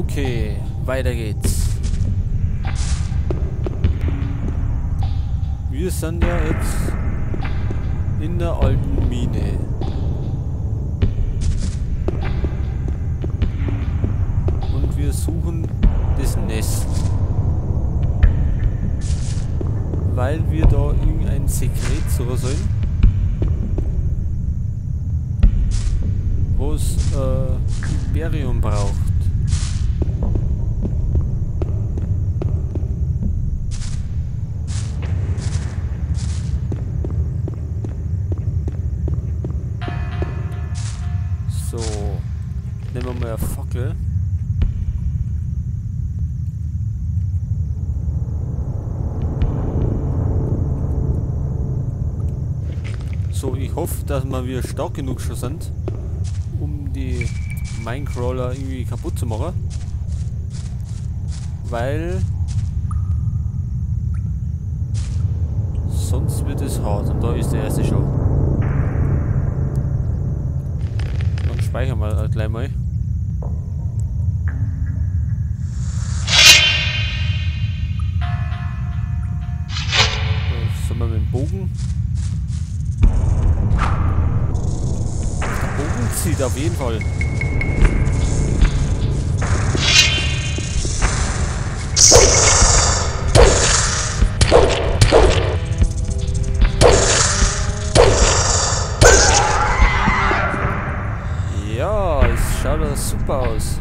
Okay, weiter geht's. Wir sind ja jetzt in der alten Mine. Und wir suchen das Nest. Weil wir da irgendein Sekret suchen sollen. Was Imperium braucht. So, nehmen wir mal eine Fackel. So, ich hoffe, dass wir wieder stark genug schon sind, um die Minecrawler irgendwie kaputt zu machen. Weil sonst wird es hart. Und da ist der erste schon. Dann speichern wir gleich mal. Da sind wir mit dem Bogen. Der Bogen zieht auf jeden Fall. Ja, es schaut doch super aus.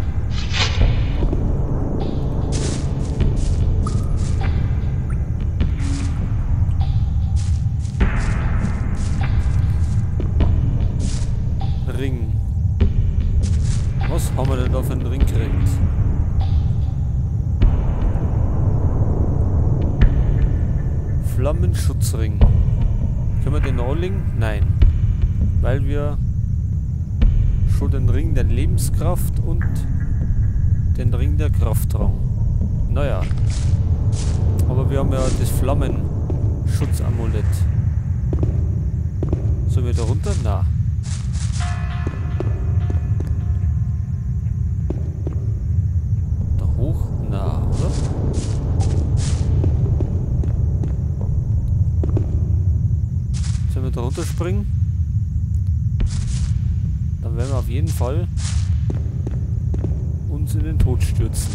Ring. Was haben wir denn da für einen Ring gekriegt? Flammenschutzring. Können wir den anlegen? Nein. Weil wir schon den Ring der Lebenskraft und den Ring der Kraft tragen. Naja. Aber wir haben ja das Flammenschutzamulett. Sollen wir da runter? Na. Da hoch? Na, oder? Sollen wir da runterspringen? Dann werden wir auf jeden Fall uns in den Tod stürzen.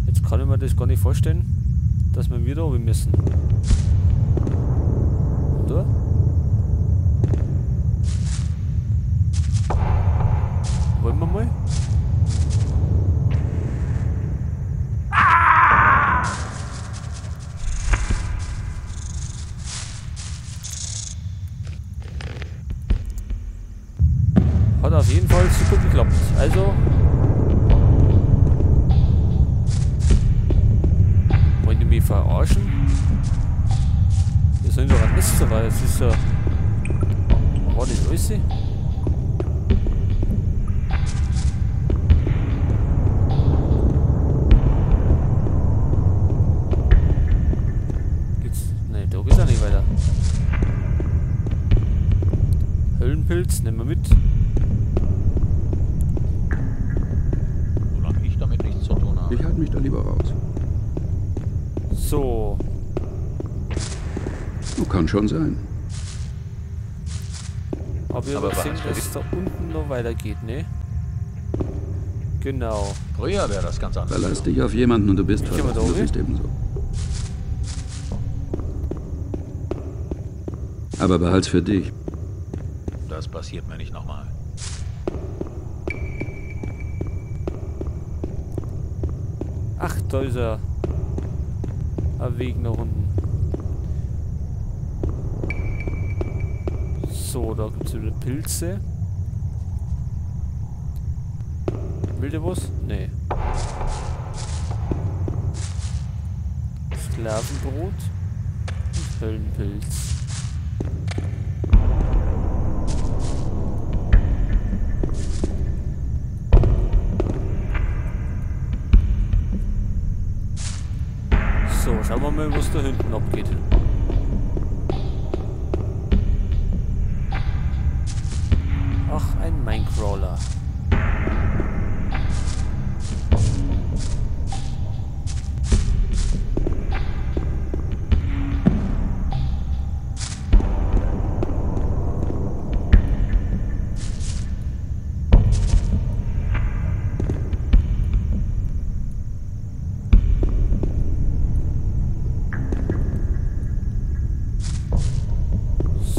Jetzt kann ich mir das gar nicht vorstellen, dass wir wieder runter müssen. Oder? Wollen wir mal? Hat auf jeden Fall super geklappt. Also wollen die mich verarschen? Wir sollen doch ein Nest dabei. Das ist ja. War das alles? Geht's? Ne, da geht's auch nicht weiter. Höllenpilz nehmen wir mit. Solange ich damit nichts zu tun habe. Ich halte mich da lieber raus. So. Kann schon sein. Aber wir haben gesehen, dass es da unten noch weitergeht, ne? Genau. Früher wäre das ganz anders. Verlass dich auf jemanden und du bist verlassen. Da Das ist eben so. Aber behalt's für dich. Das passiert mir nicht nochmal. Ach, da ist er. Ein Weg nach unten. So, da gibt es wieder Pilze. Will der was? Nee. Sklavenbrot und Höllenpilz. So, schauen wir mal, was da hinten abgeht. Ach, Ein Minecrawler.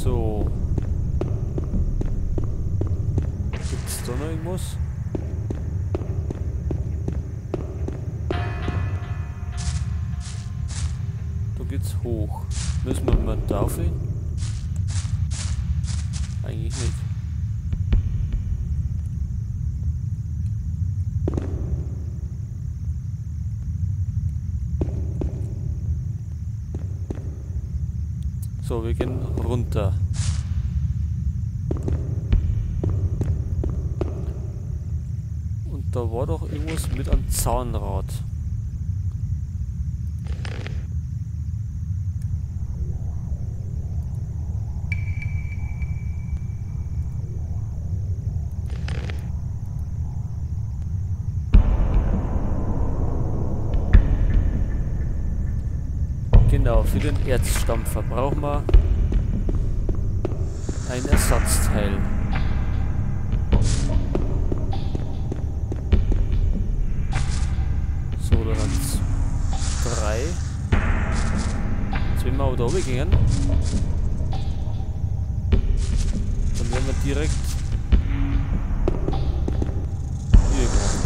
So. Gibt's da noch irgendwas? Da geht's hoch. Müssen wir mal da rauf? Eigentlich nicht. So, wir gehen runter. Und da war doch irgendwas mit einem Zahnrad. Genau, für den Erzstampfer brauchen wir ein Ersatzteil. So, da sind 3. Jetzt, wenn wir aber da oben gehen, dann werden wir direkt hier gemacht.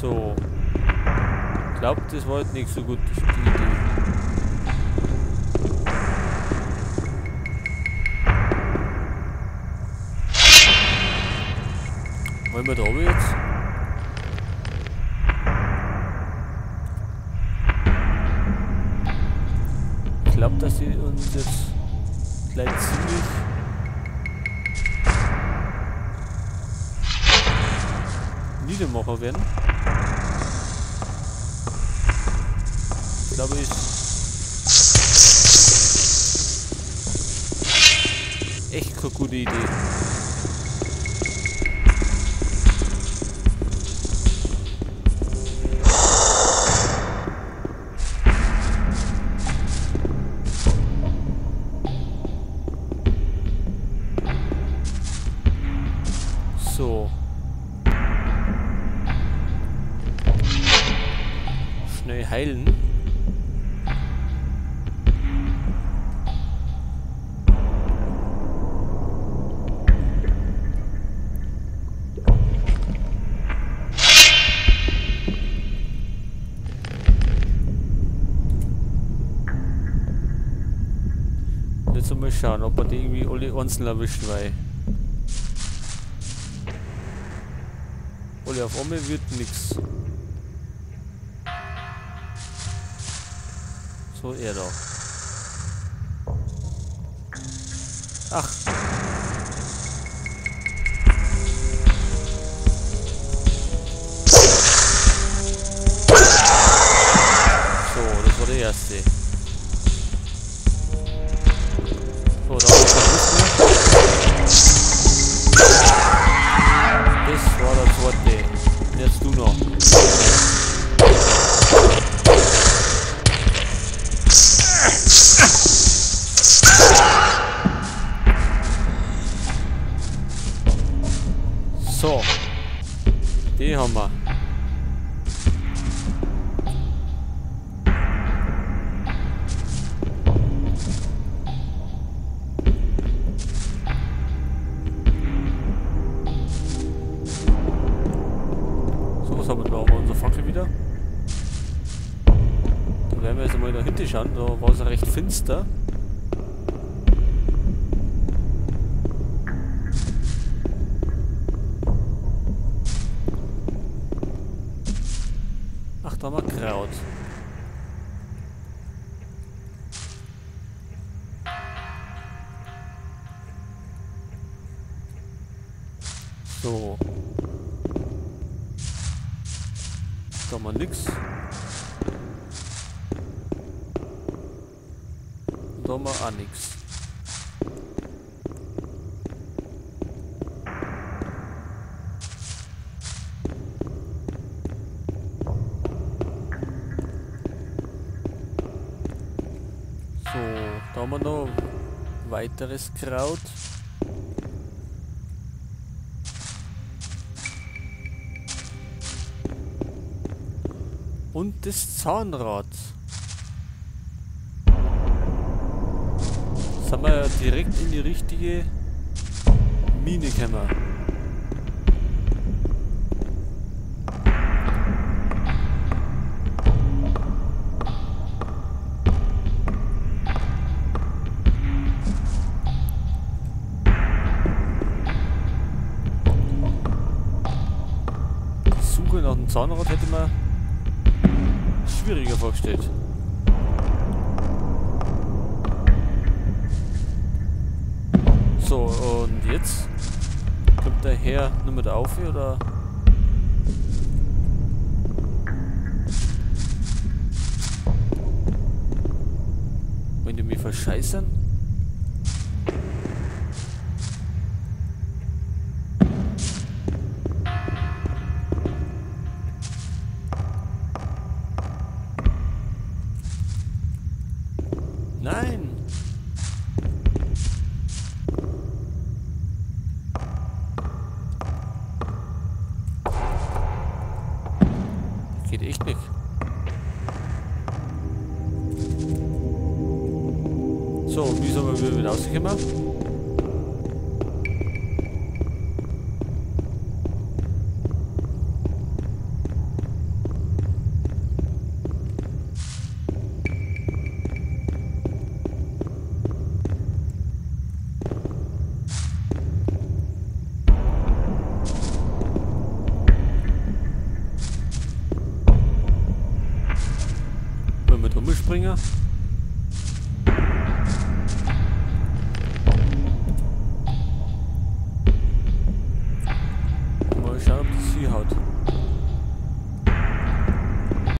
So. Ich glaube, das war jetzt nicht so gut die Idee. Wollen wir da oben jetzt? Ich glaube, dass sie uns jetzt gleich ziemlich niedermachen werden. Ich glaube, ist echt keine gute Idee. So. Schnell heilen. Jetzt mal schauen, ob wir die irgendwie alle einzeln erwischen, weil alle auf einmal wird nix. So, er da. Ach. So, das war der erste. So, da haben wir keine Lust mehr. Das war der zweite. Und jetzt du noch. So. Die haben wir. So, was haben wir da? Haben wir unsere Fackel wieder. Da werden wir jetzt einmal da hinten schauen. Da war es recht finster. Ach, da haben wir Kraut. So. Da haben wir nix. Da haben wir auch nix. So, da haben wir noch weiteres Kraut. Und das Zahnrad. Jetzt haben wir ja direkt in die richtige Mine gekommen. Die Suche nach dem Zahnrad hätte man schwieriger vorgestellt. So, und jetzt kommt der Herr nur mit auf oder? Wollen die mich verscheißern? Nein! Geht echt nicht. So, wie sollen wir wieder rauskommen? Springen.